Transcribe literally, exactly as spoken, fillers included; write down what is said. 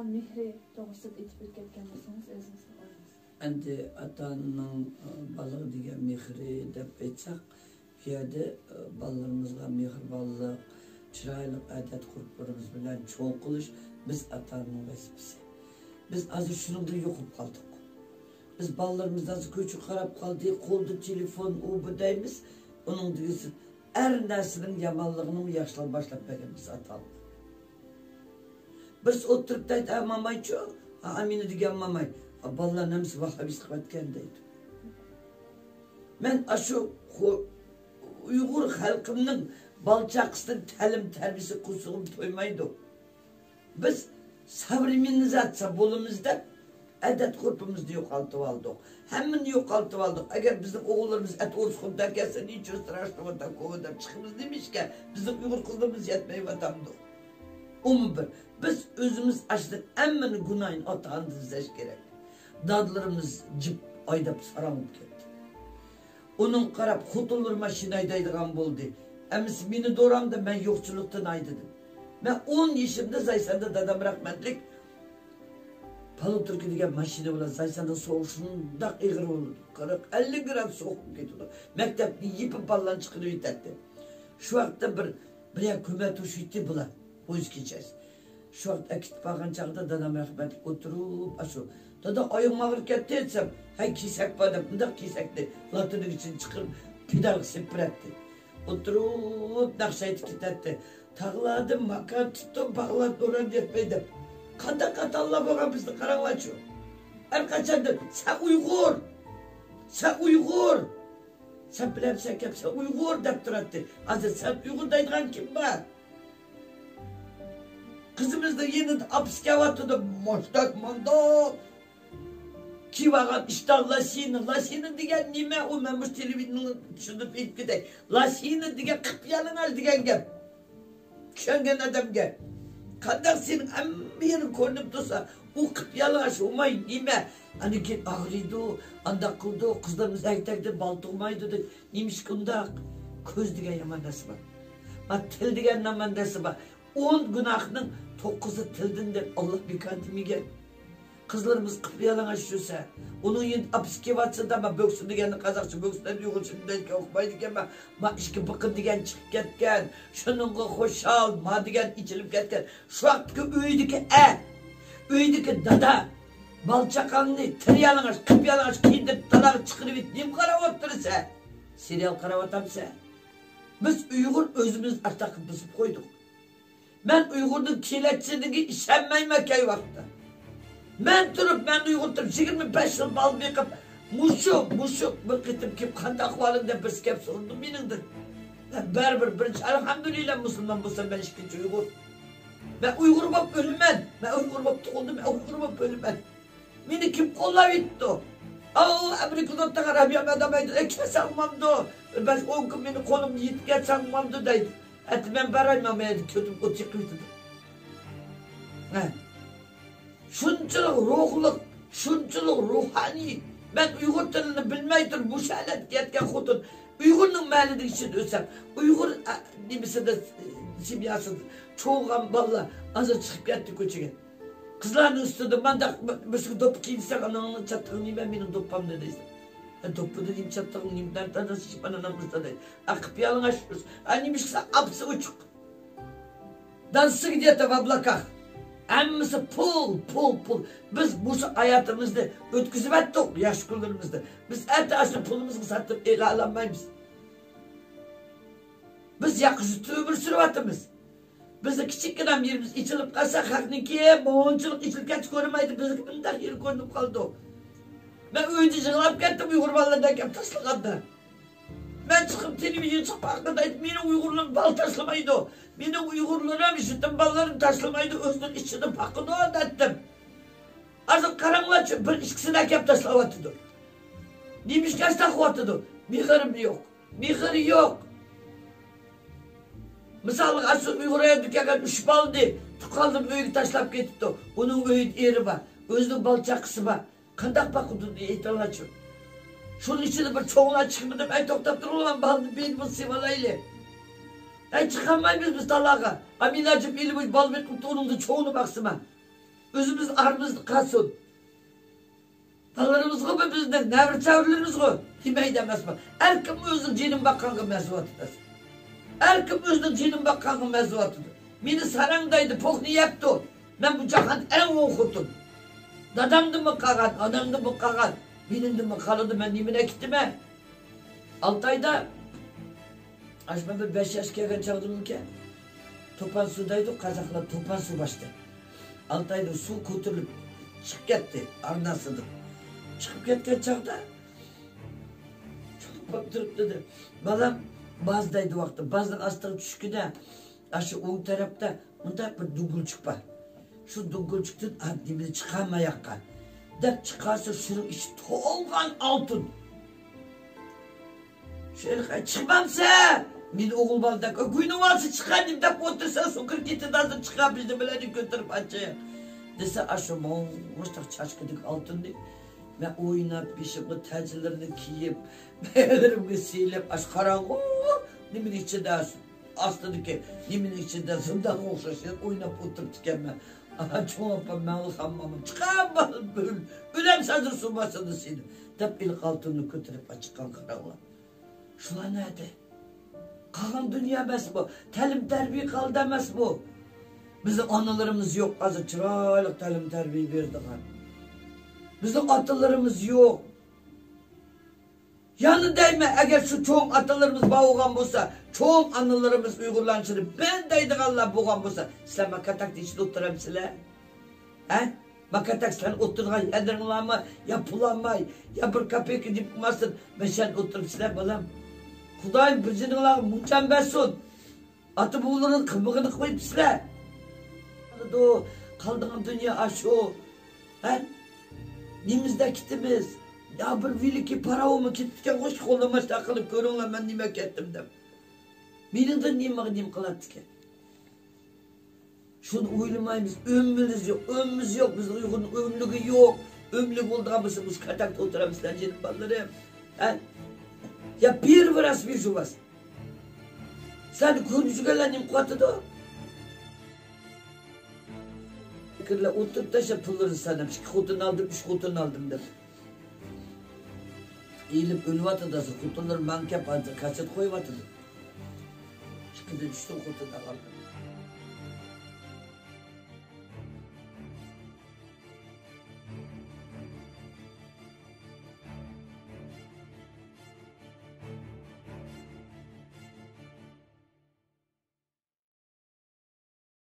مېھرى توغرىسىدا ئېيتىپ ئۆتۈپ كەتكەن بولسىڭىز، ئۆزىڭىزنىڭ ئويىڭىز. ئەمدى ئاتا-ئانىنىڭ، ئە، بالىغا دېگەن مېھرى دەپ ئېيتساق، بۇ يەردە، ئە، بالىلىرىمىزغا مېھرىبانلىق، چىرايلىق ئادەت-غۇرۇپلىرىمىز بىلەن چوڭ قىلىش بىز ئاتا-ئانىنىڭ ۋەزىپىسى. بىز ھازىر شۇنىڭدىن يوقىلىپ قالدۇق. بىز بالىلىرىمىزنى ھازىر كۆچۈرۈپ قاراپ قالدى، قولدا تېلېفون، ئۇ بۇ دەيمىز. ئۇنىڭ دېگۈسى ھەر نەرسىنىڭ يامانلىقىنىمۇ ياخشىلىق باشلاپ بەرگەن بىز ئاتا-ئانىلار. بىرسى ئولتۇرۇپ دەيدۇ، ئە، مامايچۇ، ئا، ئامىنە دېگەن ماماي، ئا، بالىلارنى ھەممىسى ۋاھابىست قىلىۋەتكەن دەيدۇ. مەن ئاشۇ خو-، ئۇيغۇر خەلقىمنىڭ بالا-چاقىسىنىڭ تەلىم-تەربىيىسى قورسىقىم تويمايدۇ. بىز ساۋرېمېننىزاتسىيە بولىمىز دەپ، ئادەت-غۇرپىمىزنى يوقالتىۋالدۇق. ھەممىنى يوقالتىۋالدۇق. ئەگەر بىزنىڭ ئوغۇللىرىمىز ئەتە ئورۇس قولىدىن كەلسە، نىچو ستراشنوغا تاكوۋا دەپ چىقىمىز نېمىشقا؟ بىزنىڭ ئۇيغۇر قىزلىرىمىز يەتمەيۋاتامدۇ؟ ئۇمۇ بىر. بىز ئۆزىمىز ئاشۇنداق ھەممىنى گۇناھىنى ئاتا-ئانىدىن ئىزدەش كېرەك. دادىلىرىمىز جىپ ھەيدەپ ساراڭ بولۇپ كەتتى. ئۇنىڭغا قاراپ خوتۇنلىرى ماشىنا ھەيدەيدىغان بولدى. ئەمىسە مېنى دورامدا مەن يوقچىلىقتىن ھەيدىدىم. مەن ئون يېشىمدا زايساندا دادام رەھمەتلىك پالۇتركا دېگەن ماشىنا بىلەن زايساندا سوغۇق شۇنداق ئېغىر بولىدۇ. قىرىق، ئەللىك گراد سوغۇق بولۇپ كېتىدۇ. مەكتەپنى يېپىپ بالىلارنى چىقىرىۋېتەتتى. شۇ ۋاقىتتا بىر، بىر يەر كۆمە توشۇيتتى بۇلار. پويىز كېچەسى. شۇ ۋاقىت ئەكېتىپ بارغان چاغدا دادام رەھمەتلىك ئولتۇرۇپ، ئاشۇ، دادا، ئايىغىم ئاغرىپ كەتتى دېسەم، ھەي، كېسەك بار دەپ، مۇنداق كېسەكنى لاتىنىڭ ئىچىدىن چىقىرىپ، پېدالغا سېلىپ بېرەتتى. ئولتۇرۇپ ناخشا ئېيتىپ كېتەتتى. تاغلاردىن ماكان تۇتتۇم، باغلار دوران يەتمەي دەپ. قانداق ئاتالار بولغان بىزنى قاراڭلارچۇ. ھەر قاچاندا، سەن ئۇيغۇر! سەن ئۇيغۇر! سەن بىلەمسەن كەپ، سەن ئۇيغۇر دەپ تۇراتتى. ھازىر سەن ئۇيغۇر دەيدىغان كىم بار؟ قىزىمىزنىڭ يېنىدا ئاپىسى كەۋاتىدۇ. مۇشتاق مانداق كىيىۋالغان ئىشتان لاشىنا. لاشىنا دېگەن نېمە؟ ئۇ مەن مۇشۇ تېلېۋىزورنى چۈشىنىپ ئېيتىپ كېتەي. لاشىنا دېگەن قىپيالىڭاچ دېگەن گەپ. چۈشەنگەن ئادەمگە. قانداق سېنىڭ ھەممە يېرىڭ كۆرۈنۈپ تۇرسا، ئۇ قىپيالىڭاچ، ئۇماي نېمە؟ ئاندىن كېيىن ئاغرىيدۇ، ئانداق قىلىدۇ، قىزلىرىمىز ئەگتەكتە بالا تۇغمايدۇ دەپ. نېمىشقا ئۇنداق؟ كۆز دېگەن يامان نەرسە بار. ما تىل دېگەن يامان نەرسە بار. ئون گۇناھنىڭ توققۇزى تىلدىن دەپ ئاللا بىكار دېمىگەن. قىزلىرىمىز قىپيالىڭاچ يۈرسە، ئۇنىڭ يېنىدا ئاپىسى كېلىۋاتسا، ما بۆكسە دېگەننى قازاقچە بۆكسە دەپ ئۇيغۇرچە دېگەنگە ئۇقمايدىكەنمەن. ما ئىچكى بىقىن دېگەن چىقىپ كەتكەن، شۇنىڭغا خۇشال، ما دېگەن ئېچىلىپ كەتكەن. شۇ ۋاقىتتىكى ئۆيدىكى ئەر، ئۆيدىكى دادا، بالا-چاقاڭنى تىريالىڭاچ، قىپيالىڭاچ كىيدۈرۈپ تالاغا چىقىرىۋېتىپ نېمە قاراپ ئولتۇرىسەن؟ سېرىيال قاراۋاتامسەن؟ بىز ئۇيغۇر ئۆزىمىز ئارتاققا بېسىپ قويدۇق. مەن ئۇيغۇرنىڭ كېلەچىكىگە ئىشەنمەيمەن كەي ۋاقىتتا. مەن تۇرۇپ، مەن ئۇيغۇر تۇرۇپ، يىگىرمە بەش يىل بالا بېقىپ، مۇشۇ، مۇشۇ بىر قېتىم كېلىپ، قانداق ئەھۋالىڭ دەپ بىرسى كەپ سورىدى مېنىڭدىن. مەن بەرىبىر بىرىنچى، ئەلھەمدۇلىللا، مۇسۇلمان بولسام، مەن ئىككىنچى ئۇيغۇر. مەن ئۇيغۇر بولۇپ ئۆلىمەن. مەن ئۇيغۇر بولۇپ تۇغۇلدۇم، مەن ئۇيغۇر بولۇپ ئۆلىمەن. مېنى كىم قوللاپ يېتىپتۇ؟ ئاۋۇ ئامېرىكىدا ئولتۇرغان رابىيە مەدام ئەيتىدۇ، ئەي، كەلسەڭ بولمامدۇ؟ بىر بەش ئون كۈن مېنى قولۇمنى يېتىپ كەتسەڭ بولمامدۇ دەيدۇ. ئەتە مەن بارايمەن، مەن يەردە كۆتۈپ ئوت يېقىۋېتىدۇ. ھە. شۇنچىلىق روھلۇق، شۇنچىلىق روھانىي. مەن ئۇيغۇر تىلىنى بىلمەي تۇرۇپ، مۇشۇ ھالەتكە يەتكەن خوتۇن. ئۇيغۇرنىڭ مەھەللىدىكى ئىچىدە ئۆسەم، ئۇيغۇر، ئە، نېمىسىدە، سېمياسىدا چوغۇغان بالىلار ھازىر چىقىپ كەتتى كوچىگە. قىزلارنىڭ ئۈستىدە مانداق بىرسىگە دوپپا كىيدۈرسەڭ، ئاناڭنىڭ چاتىقىنى يېمەن، مېنىڭ دوپپامنى دەيسەن. ئە، دوپپىدا نېمە چاتىقىڭ، نېمە دەردىڭ، ئانا نامرىسا دەيدۇ. ئە، قىپيالىڭاچ يۈرسە. ئە، نېمىشقا ئاپىسى ئوچۇق. دانسىگديەتە ۋابلاكاخ. ھەممىسى پۇل، پۇل، پۇل. بىز مۇشۇ ھاياتىمىزنى ئۆتكۈزۈۋەتتۇق، ياش كۈنلىرىمىزنى. بىز ئەتە ئاشۇ پۇلىمىزغا ساتىپ ئېلالمايمىز. بىز ياقا يۈتۈبېر سۈرۈۋاتىمىز. بىزنىڭ كىچىككىنە يېرىمىز ئېچىلىپ قالسا، خەقنىڭكى مۇنچىلىق ئېچىلىپ كەتسە كۆرمەيدۇ، بىزنىڭكى مۇنداق يېرى كۆرۈنۈپ قالىدۇ. مەن ئۆيدە يىغلاپ كەتتىم، ئۇيغۇر بالىلىرىنى ئەكەپ تاشلىغاندا. مەن چىقىپ تېلېۋىزور چىقىپ ھەققىدە ئېيتىپ، مېنىڭ ئۇيغۇرلىرىم بالا تاشلىمايدۇ. مېنىڭ ئۇيغۇرلىرىم يېتىم بالىلىرىنى تاشلىمايدۇ، ئۆزىنىڭ ئىچىدە باقىدۇ دەتتىم. ھازىر قاراڭلارچۇ، بىر ئىككىسىنى ئەكەپ تاشلاۋاتىدۇ. نېمىشقا ئاشۇنداق قىلىۋاتىدۇ؟ مېھرىم يوق. مېھرى يوق. مىسالغا، ئاشۇ ئۇيغۇر ئايالدىن كەلگەن ئۈچ بالىنى تۇغقانلىرىنىڭ ئۆيىگە تاشلاپ كېتىپتۇ. ئۇنىڭ ئۆيىدە ئېرى بار، ئۆزىنىڭ بالا چاقىسى بار. قانداق باقىدۇ ئېيتىڭلارچۇ؟ شۇنىڭ ئىچىدە بىر چوڭلار چىقمىدىمۇ، ئەي، توختاپ تۇرۇڭلار، بالىنى بېيىنىمىز سېۋالايلى. ئەي، چىقالمايمىز بىز تالاغا. ئامىنەجىپ ئېلىپ بالا بېقىپتۇ، ئۇنىڭدا چوڭىنى باقسىما. ئۆزىمىز ئارىمىزدا قالسۇن. بالىلىرىمىزغىمۇ، بىزنىڭ نەۋرە-چەۋرىلىرىمىزغۇ دېمەيدۇ ئەمەسمۇ؟ ھەر كىم ئۆزىنىڭ جېنىنى باققانغا مەنسۇۋاتىدۇ. ھەر كىم ئۆزىنىڭ جېنىنى باققانغا مەنسۇۋاتىدۇ. مېنى ساراڭ دەيدۇ، پوقنى يەپتۇ. مەن بۇ جاھاندا ئەڭ ئوڭ خوتۇن. دادامدىنمۇ قالغان، ئانامدىنمۇ قالغان، مېنىڭدىنمۇ قالىدۇ، مەن نېمىنى ئەكېتىمەن؟ ئالتايدا، ئاشۇ مەن بىر بەش ياشقا كەلگەن چاغدىمىكەن، توپان سۇ دەيدۇ، قازاقلار توپان سۇ باشتا. ئالتايدا سۇ كۆتۈرۈلۈپ چىقىپ كەتتى، ئارناسىدىن. چىقىپ كەتكەن چاغدا چوڭ ئاپام تۇرۇپ دېدى، بالام، باز دەيدۇ ۋاقتى، بازنىڭ ئاستىغا چۈشكىنە، ئاشۇ ئوڭ تەرەپتە مۇنداق بىر دۈڭگۈلچۈك بار. شۇ دۈڭگۈلچۈكتىن ئا، نېمىنى چىقارما ياققا، دەپ چىقارسا، شۇنىڭ ئىچى تولغان ئالتۇن. شۇ ھېلىقى، چىقمامسەن؟ مېنى ئوغۇل بالا دەپ، گۇينىڭ بالىسى چىقاي دەپ ئولتۇرسا، سۇ كىرىپ كېتىدۇ، ھازىر چىقار، بىزنى بىلەن كۆتۈرۈپ ئاچىق دېسە، ئاشۇ مۇشتاق چاچكىدىكى ئالتۇننى مەن ئويناپ، بېشىمغا تاجلىرىنى كىيىپ، بايالىرىمغا سېلىپ، ئاشۇ قاراڭغۇ نېمىنىڭ ئىچىدە، ئاستىدىكى نېمىنىڭ ئىچىدە زىندانغا ئوخشاش يەر ئويناپ ئولتۇرۇپتىكەنمەن. ئانا، چوڭ ئاپام مەڭلىخان ماما، چىقار بالام، ئۆل-، ئۆلەمسەن ھازىر سۇ باستىڭدا سېنى، دەپ ھېلىقى ئالتۇننى كۆتۈرۈپ چىققان قاراڭلار. شۇلار نەدە؟ قالغان دۇنيا ئەمەسمۇ؟ تەلىم-تەربىيە قالدى ئەمەسمۇ؟ بىزنىڭ ئانىلىرىمىز يوق، ھازىر چىرايلىق تەلىم-تەربىيە بېرىدىغان. بىزنىڭ ئاتىلىرىمىز يوق. يەنە دەيمەن، ئەگەر شۇ چوڭ ئاتىلىرىمىز بار بولغان بولسا، چوڭ ئانىلىرىمىز ئۇيغۇرلارنى چىرىپ، مەن دەيدىغانلار بولغان بولسا، سىلەر ما كاتاكنىڭ ئىچىدە ئولتۇرامسىلەر؟ ھە؟ ما كاتاك سىلەرنىڭ ئولتۇرىدىغان يەرلىرىڭلارمۇ يا پۇلانماي، يا بىر كاپېيكا جىپ قىلماستىن، مەشەدە ئولتۇرۇپسىلەر، بالام. خۇدايىم بىر جېنىڭلارغا مۇڭ-جان بەرسۇن. ئاتا-بوۋىلىرىنىڭ قىلمىقىنى قىلىۋېتىپسىلەر. قالىدۇ، قالىدىغان دۇنيا ئاشۇ. ھە؟ نېمىزدە كېتىمىز؟ يا بىر ۋېلىكىي پاراۋۇمۇ كېتىپتىكەن، خوش، قوللىماشتا قىلىپ كۆرۈڭلار، مەن نېمە كەتتىم دەپ. مېنىڭدىن نېمىغا نېمە قىلاتتىكەن؟ شۇنى ئويلىمايمىز. ئۆمىمىز يوق، ئۆمىمىز يوق. بىزنىڭ ئۇيغۇرنىڭ ئۆملۈكى يوق. ئۆملۈك بولىدىغان بولسا، مۇشۇ كاتاكتا ئولتۇرامىز، جېنىم بالىلىرىم. ھە؟ يا первый раз вижу вас. سەن كۆرۈشكەنلەر نېمە قىلىۋاتىدۇ؟ پىكىرلەر ئولتۇرۇپ تاشلاپ پۇللىرىنى ساناپ، ئىككى خوتۇن ئالدىم، ئۈچ خوتۇن ئالدىم دەپ. ئېلىپ ئۆلۈۋاتىدۇ، خوتۇنلىرى ماڭا كەپ ھازىر كاسسېت قويۇۋاتىدۇ. ئىككىدىن ئۈچتىن خوتۇن ئالغان.